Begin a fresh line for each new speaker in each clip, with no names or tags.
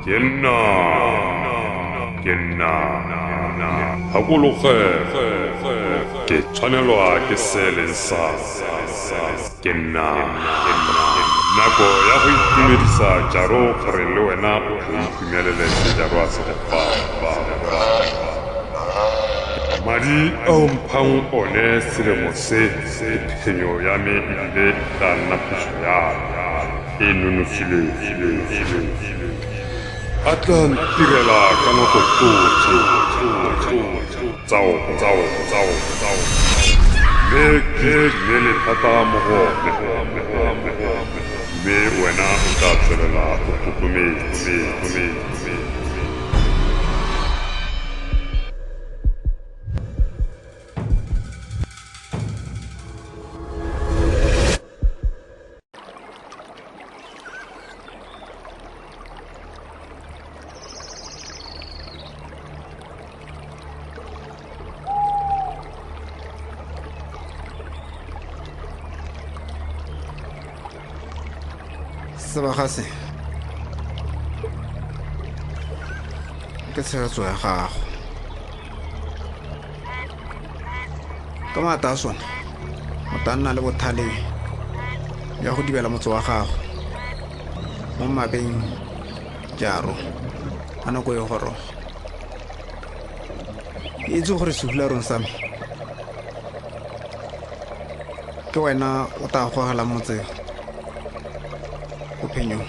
Ke nna, ke nna. Gakologelwa, ke tshwanelwa ke se leng sa ke nna. Nako ya go itumedisa Jaro gore le wena o tle o itumelele se Jaro a se go fang. Madi a o mphang one selemo se ke phenyo ya me ebile e tla nna puso ya me e nonofileng. A tla ntirela ka nako tsotlhe mme ke itumele thata mo go one, mme wena o tla tswelela o tlotlometše.
Sebaga se ke tshegetso ya gago ka maata a sone o tla nna le bothale ya go dibela motse wa gago mo mabeng jaro a nako e goroga. Ke itse gore sehularong sa me ke wena o tla gogelang motse go phenyong.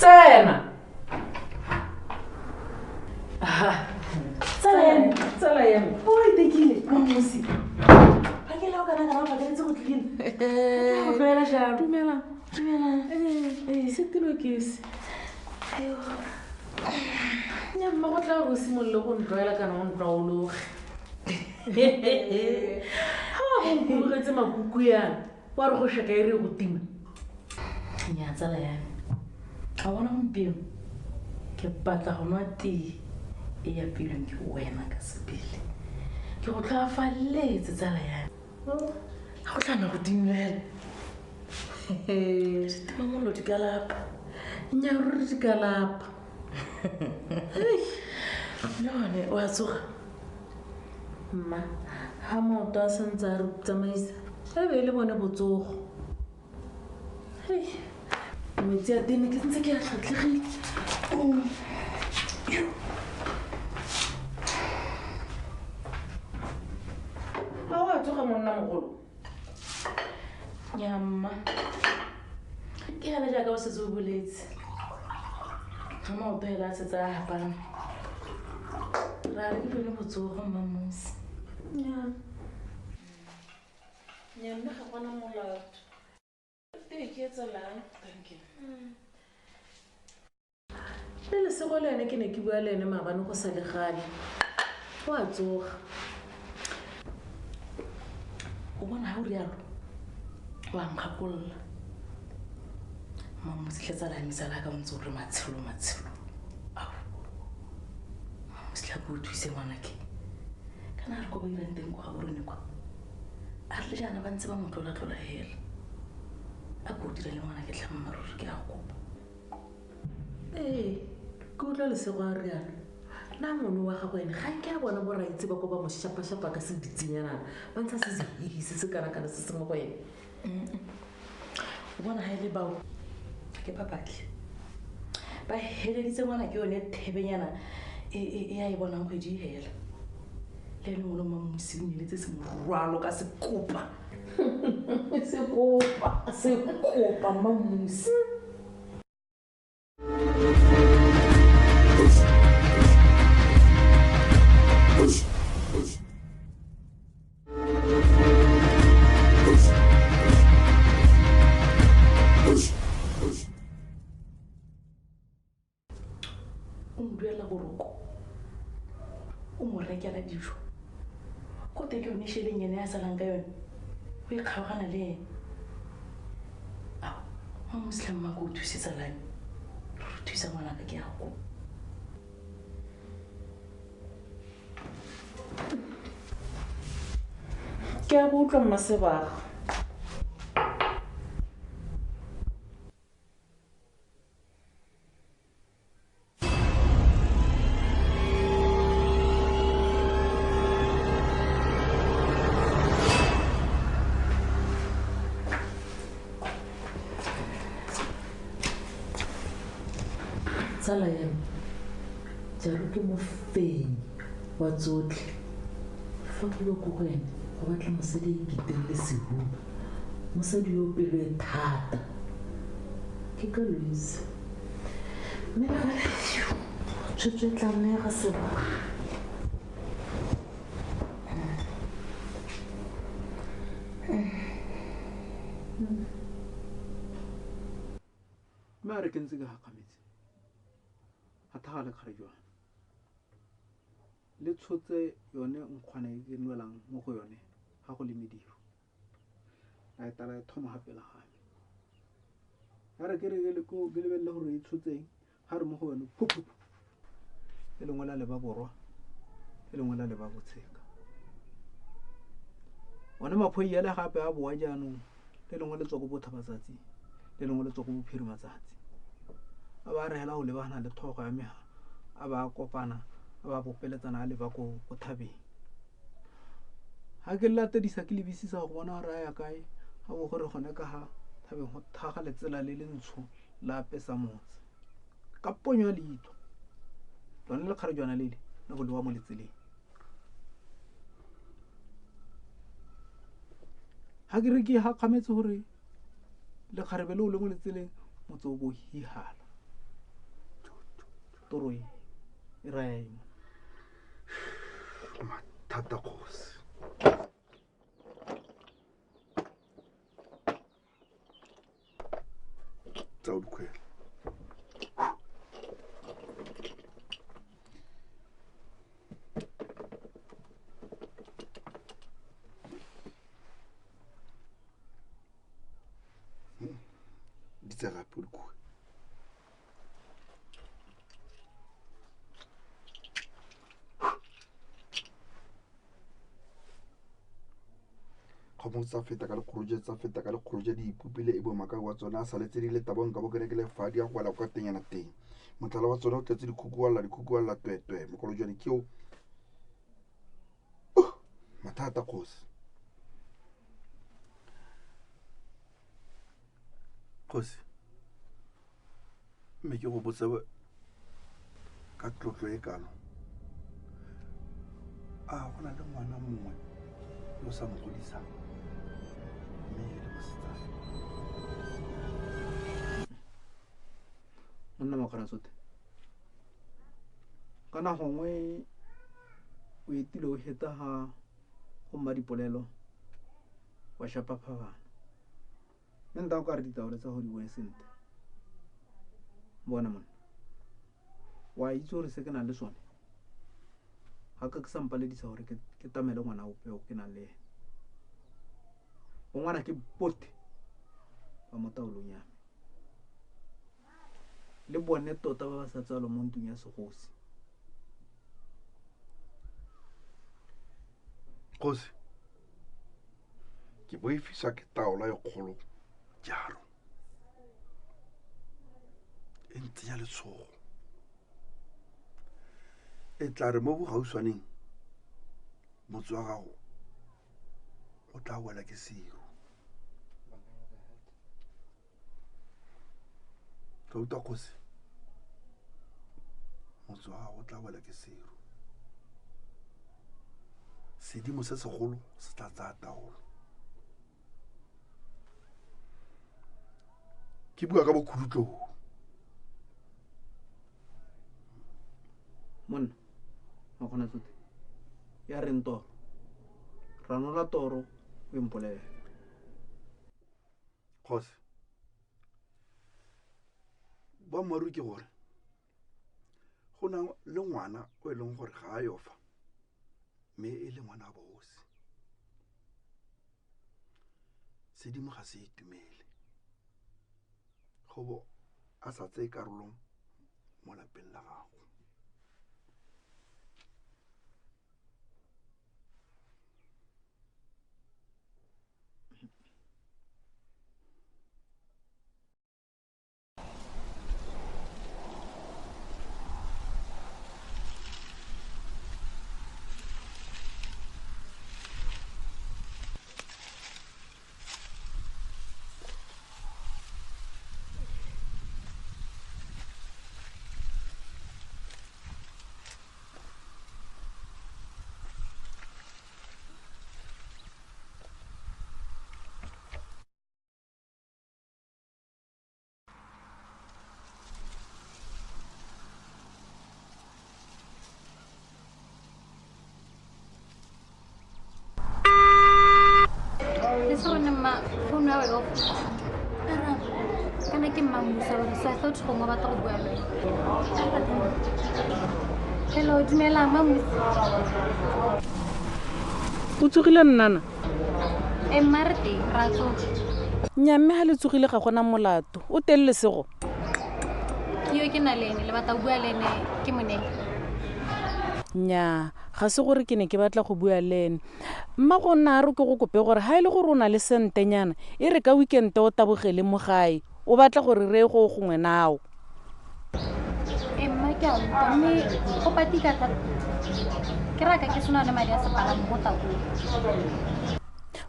Tsena. Tsala ya me, tsala ya me. O itekile, mamosi. Phakela o kana kana o phakeletse go tlile. Go tlwaela jalo.
Dumela.
Dumela. Eh, setilo ke se. Nya mma go tla go simolole go ntlwaela kana o ntlwaologe. Ha o nkurugetse makuku yana, wa re go shaka e re go tima. Nya tsala ya me. A bona gompieno ke batla go nwa tee e ya pelong ke wena ka sebele. Ke go tlhoafaletse tsala ya me. Ga go tla nna go timela. Setima mollo di ka lapa. Nya ruri di ka lapa. Le gone o a tsoga mma, ga maoto a santse a re tsamaisa e be e le bone botsogo. Metsi a tene ke santse ke a tlhotlhegile. A o a tsoga monna mogolo? Nya mma, ke gana jaaka o setse o boletse, ga maoto hela a setse a hapana, ra re ke bone botsogo mmamosi. Nya mme ga gona molato tee ke etsalang. Thank you. Le lesego le ene ke ne ke bua le ene maabane go sa le gale, o a tsoga. O bona ga o rialo o a nkgakolola mmamosi tsala ya me ka o ntse o re matshelo matshelo ao mmamosi tlha ko o thuse ngwanake kana a re ko ba irang teng kwa ga borone kwa a re le jaana ba ntse ba mo tlolatlola hela a ko o dira le ngwanake tlha mmaruri ke a go kopa. Ee, ke utlwa lesego a rialo na ngwane wa gago ene ga nke a bona boraitse ba ko ba mo shapa-shapa ka seditsenyanana ba ntsha se sehihi se se kana-kana se se mo go ene. O bona ga e le bao ke ba batle ba heleditse ngwana ke yone thebenyana e a e bonang kgwedi e hela le ene ngwana mmamosi o nyeletse se morwalo ka sekopa. Sekopa sekopa mmamosi. O mo duela boroko, o mo rekela dijo, go te ke yone šeleng ene a salang ka yone o e kgaogana le ene. Ao mmamosi mma ko o thusetsa lame re thusa ngwanaka ke a go kopa. Ke a go utlwa mmasebaga. Tsala ya me jalo ke mofenyi wa tsotlhe, fa ke ko go ene go batla mosadi a ikiteng le sehuba, mosadi yo pelo e thata ke ka Louise. Mme le gale tshwetso e tla nna ya ga Sebaga.
Mme a re ke ntse ke gakgametse ga thaga lekgare jwana le tshotse yone nkgwana e ke nwelang mo go yone ga go le mediro, la eta la e thoma ga pele ga me. Ya re ke re ke lebelele gore e tshotseng, ga re mo go yone phuphupu le lengwe la leba borwa, le lengwe la leba botsheka. One maphoi ale gape a boa jaanong, le lengwe le tswa ko botlhabatsatsi, le lengwe le tswa ko bophirimatsatsi. A ba re hela go lebagana le tlhogo ya me, a ba kopana, a ba bopeletsana a leba ko thabeng. Ga ke latedisa ke lebisisa go bona gore a ya kae, ga bo gore gone ka ga thabeng go thaga letsela le le ntsho la apesa motse. Ka ponyo ya leitlho lone lekgarejwana lele le go lewa mo letseleng. Ga ke re ke gakgametse gore lekgarebe leo le mo letseleng motse o bo hihala. Toro e e raya eng?
Mathata kgosi. Tsa o dikhwela. Di tsa gape o dikhwela. Kgomo tsa feta ka lekgoloje, tsa feta ka lekgoloje, di ipopile e bo makau wa tsona a saletse di le tabong ka bo kene ke lefadi a go wela kwa tenyana teng. Motlhala wa tsona o tletse dikhuku wa lla, dikhuku wa lla twetwe. Mokolojwane ke o. Mathata kgosi. Kgosi, mme ke go botse ka tlotlo e kalo. A go na le ngwana mongwe yo o sa mo godisang, mme e le mosetsana?
Monna Makgonatsote, kana gongwe o etile o heta ha go mma dipolelo wa shapa phabana. Mme nta o ka re ditaolo tsa go di bone sentle. Bona monna, wa itse gore se ke nang le sone ga ka ke sa mpaledisa gore ke tamele ngwana ope o ke nang le ene. Bo ngwana ke bote ba mo taolong ya me, le bone tota ba ba sa tsalwa mo ntlong ya segosi.
Kgosi, ke boifiswa ke taolo e kgolo jalo e ntsenya letshogo. E tla re mo bogautshwaneng motse wa gago o tla wela ke seru. Ka utlwa kgosi, motse wa gago o tla wela ke seru. Sedimo se segolo se tla tsaya taolo. Ke bua ka bokhudutlou.
Monna, Makgonatsote, ya reng toro? Ranola toro o e mpolele.
Kgosi, boammaaruri ke gore go na le ngwana o e leng gore ga a yo fa, mme e le ngwana wa bogosi. Sedimo ga se itumele go bo a sa tseye karolo mo lapeng la gago.
Kana ke mmamusa gore so I thought gongwe batla go bua le wena. Hello, dumela mmamusa.
O tsogile nnana?
E mma re teng, ra tsoga.
Nnyaa, mme ga le tsogile ga gona molato. O teng Lesego?
Ke yo ke na le ene, le batla go bua le ene ke monele.
Nnyaa, ga se gore ke ne ke batla go bua le ene. Mma go nna a re ke go kope gore ga e le gore o na le sentenyana, e re ka weekend o tabogele mo gae, o batla gore re ye go gongwe nao.
E mma ke a utlwa, mme go patika thata. Ke raka ke sena le madi a sepalamo go tla koo.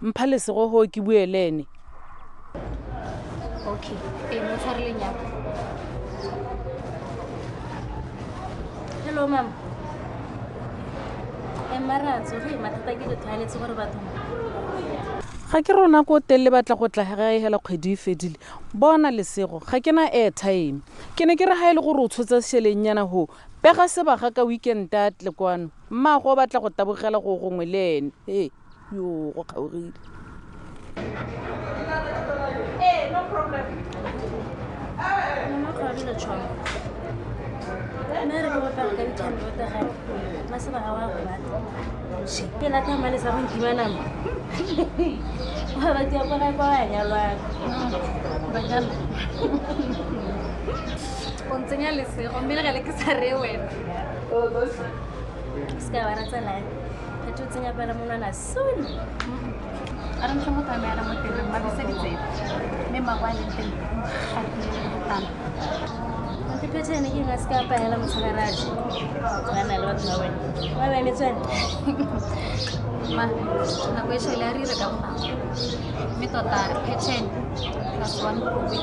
Mpha Lesego go ke bue le ene.
Okay, e mo tshwareleng ya.
Hello mama. E mma re a tsoge, mathata ke di-toilets gore batho.
Ga ke rona ko teng le batla go tla ga e hela kgwedi e fedile. Bona Lesego, ga ke na airtime. Ke ne ke re ga e le gore o tshotse šelengnyana ho, pega sebaga ka weekend a tle kwano. Mmaago o batla go tabogela go gongwe le ene. He, yo go kgaogile.
Mama kgaogile tšhono. Nna re ke bopega ka ditshwanelo tsa gae. Mma sebaga wa go batla. Ke latlha mma le sa go ntima nama. Wa batho ya kwa gae kwa ba nyalwang.
Banyana. O ntsenya lesego mme le gale ke sa reye wena.
Se ka ba ratsa lae. Kgetho o tsenya pela monwana soon.
A re ntlhe motho a me yana mo teng re mmabisa ditsebe mme mmago a leng teng gatile le botala.
Phethene ke nka se ka apahela motshegare a je. Ba na le batho ba bone. Ba ba emetse wena.
Ma, nako e šele a re ire ka bonako. Mme tota phethene plus one kobe.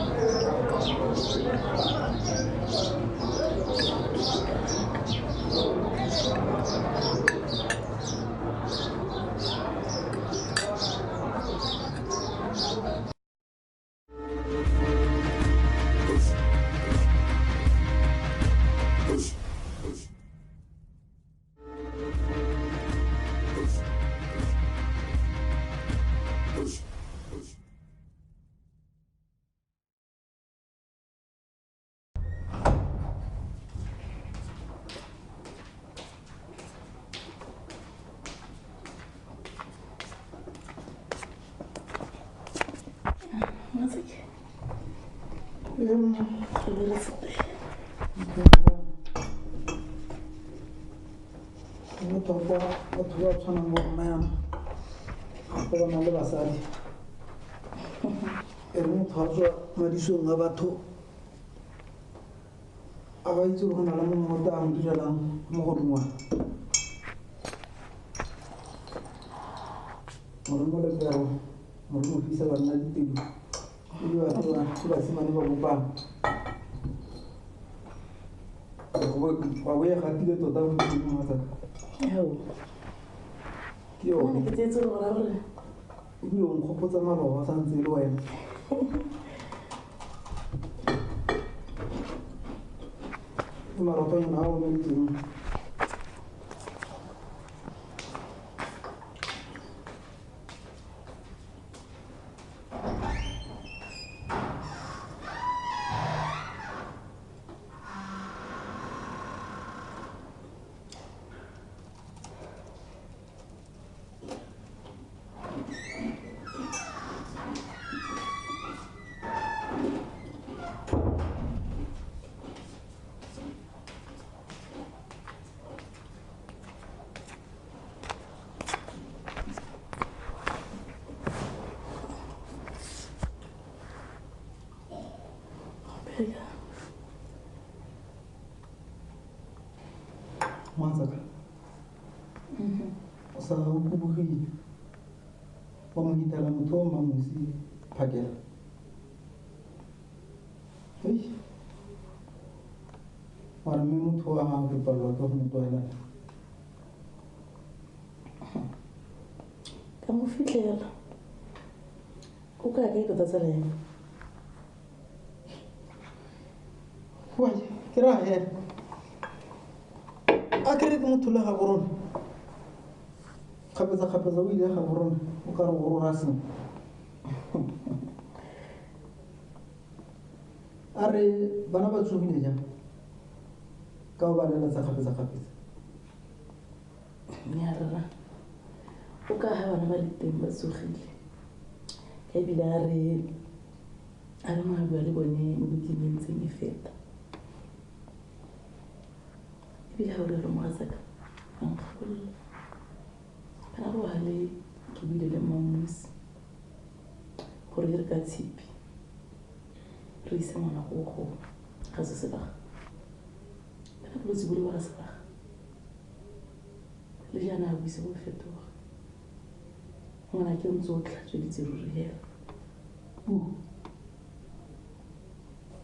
Botlhokwa batho ba tshwanang bo rona yana go ba na le basadi e re motho a tswa madisong a batho a ba itse gore go na le mongwe o tla mo direlang mo godingwana more mo lepero more mo fisa banna ditedu ebile batho ba ke basimane ba bopang wa bo e gatile tota mo mogatsaka. Ke yone.
Ke tsetse gore gore
ebile o nkgopotsa maloba sa ntse e le wena. Ke marothonyana a omeletseng. Mogatsaka o sa o kubugile wa mo hitela motho o mmamosi phakela. Hei, wa re mme motho a gago ke palelwa ke go mo tlwaelana.
Ka mo fitlhela. O ka kae tota tsala ya me?
Wai, ke ra hela. A kere ke motho le ga borone. Kgapetsa-kgapetsa o ile ga borone, o ka re o rora sengwe. A re bana ba tsogile jang? Ka o ba leletsa kgapetsa-kgapetsa.
Nnyaa rra, o ka ga bana ba le teng ba tsogile. Ka ebile a re a re mo a bua le bone mo bekeng e ntseng e feta. Ebile ga o rialo mogatsaka, a nkgakolola. Kana go gale ke buile le mmamosi gore e re ka tshipi re ise ngwana go go ga se sebaga. Kana bolwetse bo le ba ga sebaga. Le jaana a buise bo fetoga. Ngwana ke ntse o tlhatsweditse ruri hela.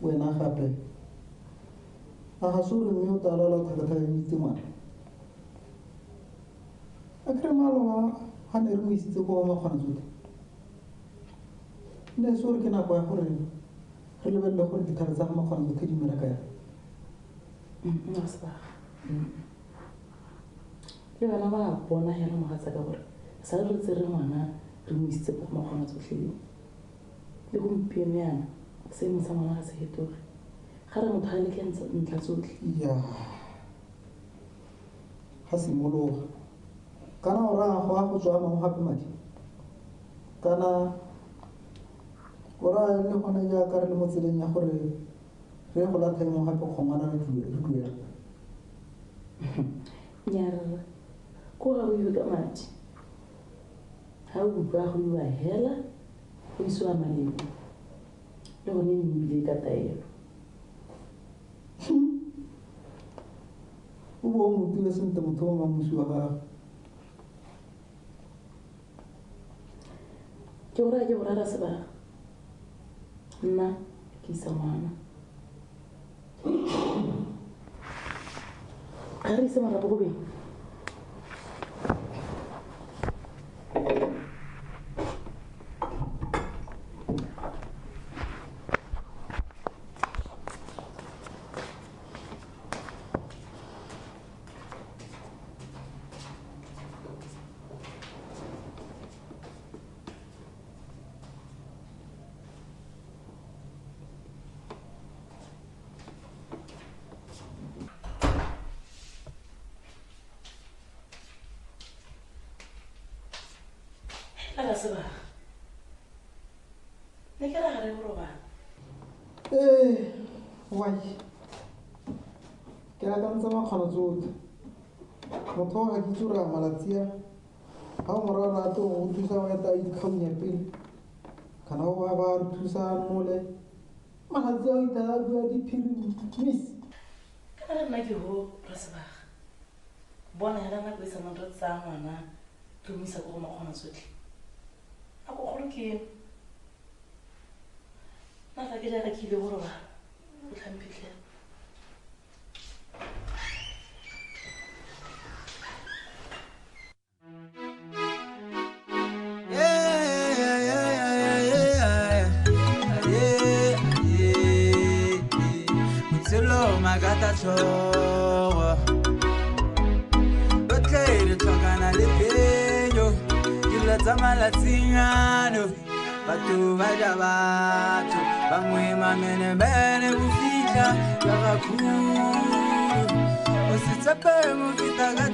Wena gape a ga se gore mme o tla lwala o tlhakatlhakanyeditse ngwana. A kry maloba ga ne re mo isitse ko makgona tsotlhe. Ne se gore ke nako ya gore re lebelele gore ditlhare tsa ga makgona tsotlhe di mmereka yang.
Nna sebaga. Le bana ba bona hela mogatsaka gore sa re tsere ngwana re mo isitse ko makgona tsotlhe eo. Le gompieno yana seemo sa ngwana ga se fetoge. Ga re motho a leke ntlha tsotlhe.
Ya. Ga simologa. Kana o raya go a go tswa mangwe gape madi? Kana o raya le gone jaaka re le mo tseleng ya gore re ye go latlha e nngwe gape kgongwana re duela?
Nnyaa rra, ko ga o iwe ka madi. Ga o utlwa go iwa hela go isiwa malebo le gone e nnile ka taelo.
O bo o motile sentle motho o mamusi wa gago.
Ke go raya ke go rara sebaka. Nna ke isa ngwana. Ga re ise marapo go beng. Hela sebaka. Ne ke ra gare go robala.
Ee, wai. Ke akantse makgano tsotlhe. Motho ga ke itse gore a malatsi a ga o moraya rate go thusa go eta a ikgaunya pele. Kana o ba ba re thusa nole. Malatsi a o itha a bua diphiri miss.
Kana le nna ke ho ra sebaka. Bona hela nako e sa nang re tsaya ngwana re mo isa ko go makgona tsotlhe. Nako kgolo ke eno. Nna fa ke jaaka ke ile go robala, o tla mphitlhela.
Botshelo makata tlhogo. Rotlhe re tlhokana le phenyo. Dilo tsa malatsing ano. Batho ba ja batho. Bangwe mamenemene go fitlha ka ga khulu. O se tshepe mo feta ka